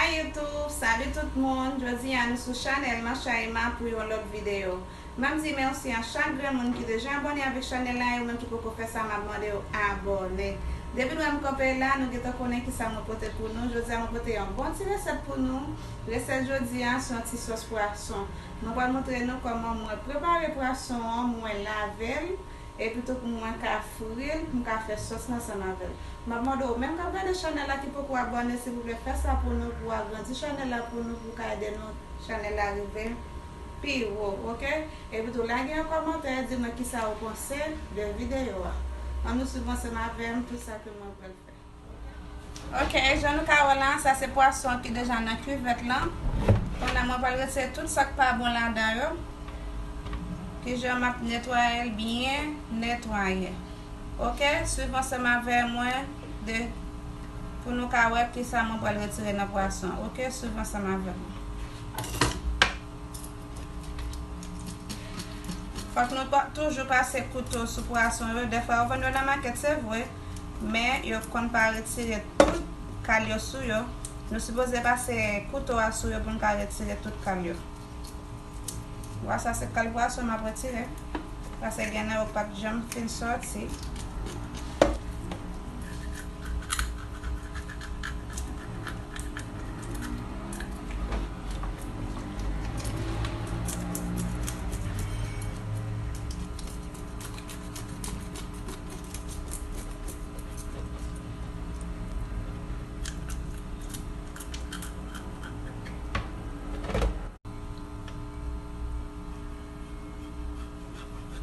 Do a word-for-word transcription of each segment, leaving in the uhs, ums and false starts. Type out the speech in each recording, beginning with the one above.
Hi YouTube, salut tout moun. Jodi a nou sou chanèl Manchayima pou yon lòt videyo. M ap di mèsi a chak grenn moun ki deja abòne avèk chanèl la, e ou menm ki poko fè sa, m ap mande w abòne. Depi nou wè m kanpe la, nou gentan konnen kisa mwen pote pou nou. Jodi a mwen pote yon bon ti resèt pou nou. Resèt jodi a se yon ti sòs pwason. Mwen pral montre nou kòman mwen prepare pwason an, mwen lave l, epi tou pou mwen ka fri l, pou m ka fè sòs la ansanm avè l. M ap mande w menm k ap gade chanèl la ki poko abòne, silvouplè fè sa pou nou, pou agrandi chanèl la pou nou, pou ka ede nou chanèl la rive pi wo, oke? Epi tou lage yon kòmantè, di mwen kisa ou panse de videyo a. Ann nou swiv ansanm avè m tout sa ke mwen pral fè. Ok, jan nou ka wè la, sa se pwason ki deja nan kivèt lan. Kounye a mwen pral retire tout sa k pa bon ladan yo. Kijan m ap netwaye l byen netwaye. Ok, swiv ansanm avè mwen de, pou nou ka wè kisa mwen pral retire nan pwason. Ok, swiv ansanm avè mwen. Fòk nou pa, toujou pase kouto sou pwason yo. Dèfwa yo vann yo nan makèt, se vre, men yo konn pa retire tout kal yo sou yo. Nou sipoze pase kouto a sou yo pou n ka retire tout kal yo. Wa, sa se kal pwason m ap retire. Paske gen nan yo pa t janm fin sòti.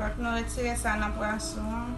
Fòk nou retire sa nan pwason an.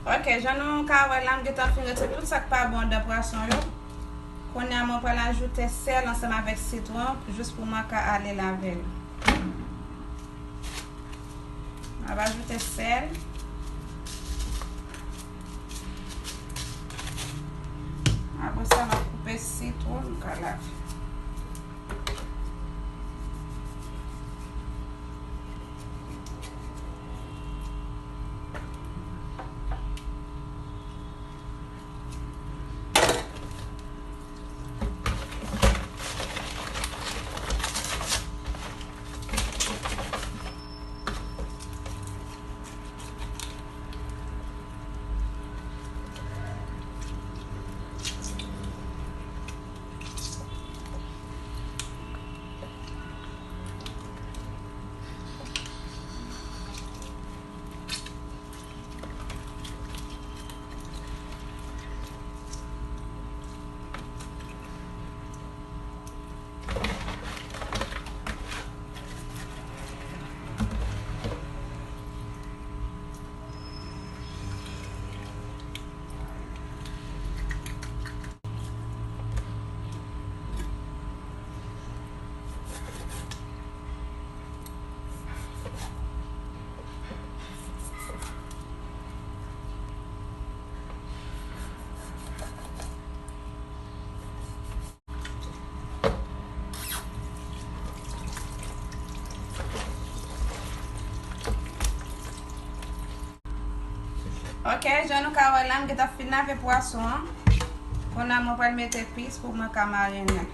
Ok, jan nou ka wè la, m gentan fin retire tout sa k pa bon anndan pwason yo. Kounye a, mwen pral ajoute sèl ansanm avèk sitwon, jis pou mwen ka ale lave l. M ap ajoute sèl. Apre sa, m ap koupe sitwon, m ka lave. Ok, jan nou ka wè la, m gentan fin lave pwason an. Kounye a mwen pral mete epis pou mwen ka marinen.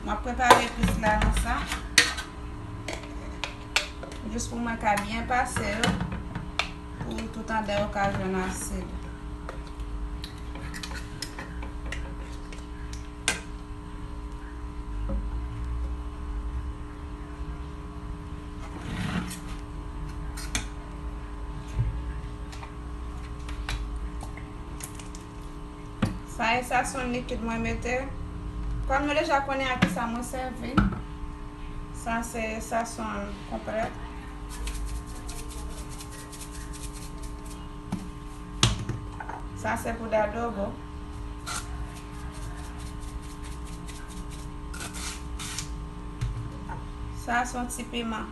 M ap prepare epis la nan sa. Jis pou mwen ka byen pase yo. Pou tout anndan yo ka jwenn asid. Sa e sa se yon likid mwen mete. Kòm nou deja konnen a kisa mwen sèvi. Sa se sa se yon konprè. Sa se poud adobo. Sa se yon ti piman.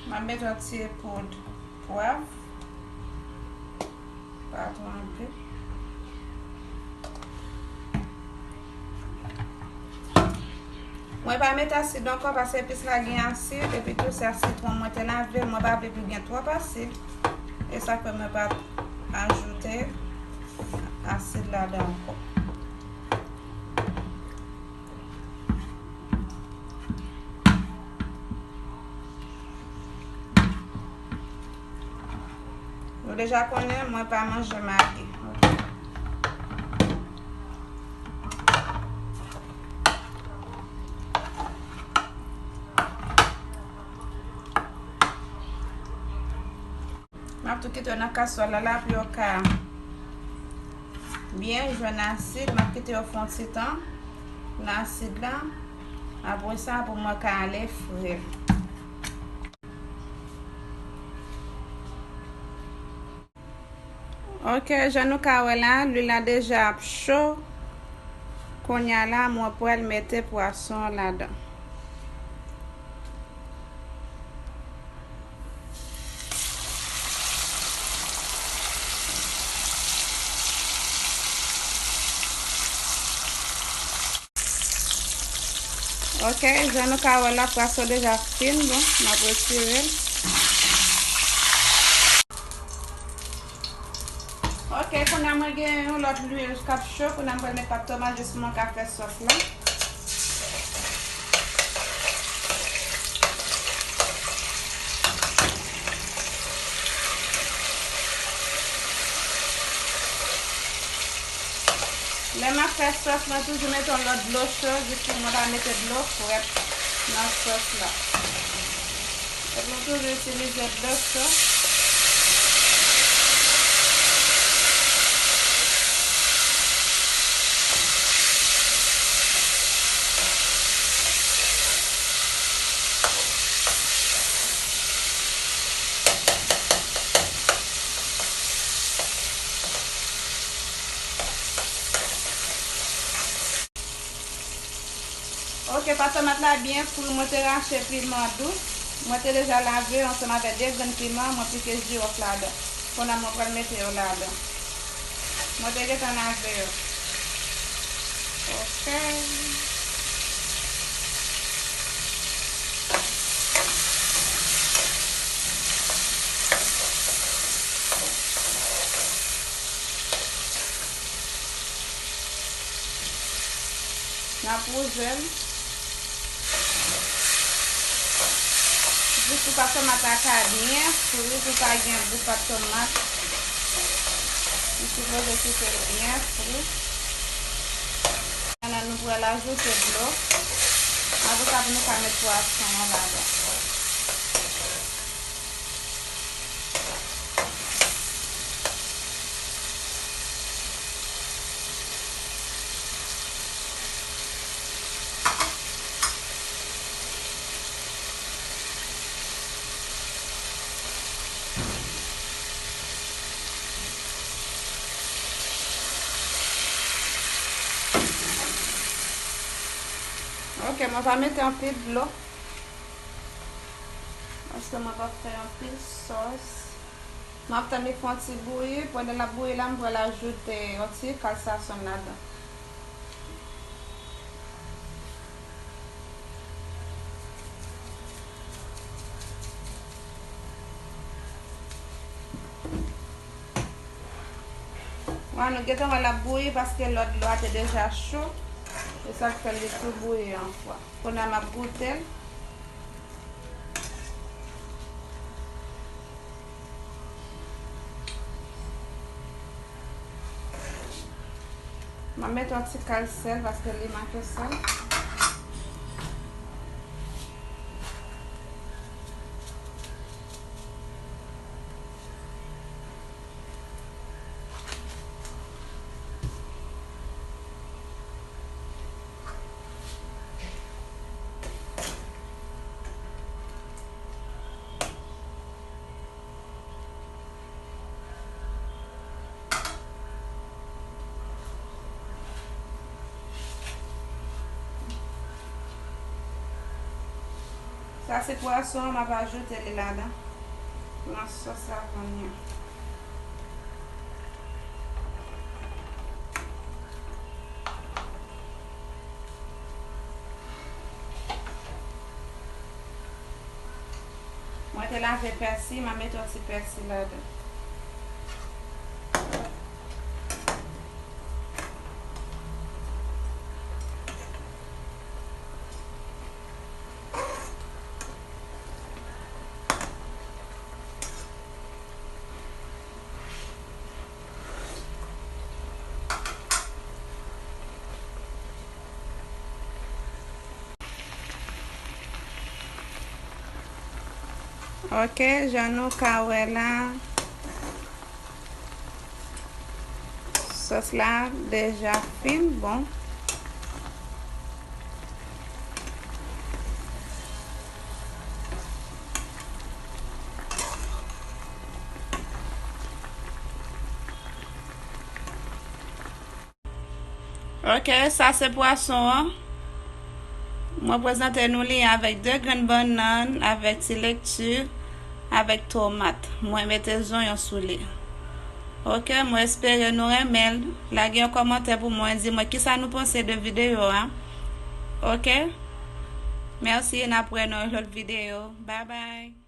M ap mete yon ti poud pwav. Pa twò anpil. Mwen pa mete asid ankò paske epis la gen asid, epi tou se a sitwon mwen te lave, mwen pa vle pou gen twòp asid. E sa fè mwen pa ajoute asid ladan ankò. Nou deja konnen mwen pa manje magi. M ap tou kite yo nan kaswòl la, la pou yo ka byen jwenn asid. M ap kite yo fè yon ti tan nan asid la. Apre sa, pou mwen ka ale fri l. Ok, jan nou ka wè la, lwil la deja ap cho. Kounye a la, mwen pral mete pwason an ladan. Ok, jan nou ka wè la, pwason deja fin, bon, m ap retire l. Ok, kounye a mwen gen yon lòt lwil k ap cho, kounye a mwen pral met pat tomat jis pou mwen ka fè sòs la. Lè m ap fè sòs, mwen toujou mete yon lòt dlo cho, jis pou mwen pa mete dlo frèt nan sòs la. Donk, nou toujou itilize dlo cho. Ok, pat tomat la byen fri, mwen te rache piman dous. Mwen te deja lave yo ansanm avèk de grenn piman, mwen pike jiwòf ladan. Kounye a mwen pral mete yo ladan. Mwen te gentan lave yo. Ok. N ap wouze l. Jis pou pat tomat la ka byen fri, pou pa gen gou pat tomat. Li sipoze kite l byen fri. Kounye a nou pral ajoute dlo. Apre sa, pou nou ka met pwason an ladan. Ok, mwen pa mete anpil dlo. Paske mwen pa fè anpil sòs. M ap tann li fè yon ti bouyi. Pandan l ap bouyi la, m pral ajoute yon ti kal sazon ladan. Wè, nou gentan wè l ap bouyi paske lòt dlo a te deja cho. E sa k fè li tou bouyi yon fwa. Kounye a m ap goute l. M ap mete yon ti kal sèl paske li manke sèl. Sa se pwason an, m ap ajoute li ladan. Nan sòs la kounye a. Mwen te lave pèsi, m a mete yon ti pèsi ladan. Ok, jan nou ka wè la, sòs la deja fin bon. Ok, sa se pwason an. Mwen prezante nou li avèk de grenn bannann, avèk ti lekti, avèk tomat. Mwen mete zonyon sou li. Ok, mwen espere nou renmen l. Lage yon kòmantè pou mwen, di mwen kisa nou panse de videyo a. Ok? Mèsi, n ap wè nan yon lòt videyo. Bye bye.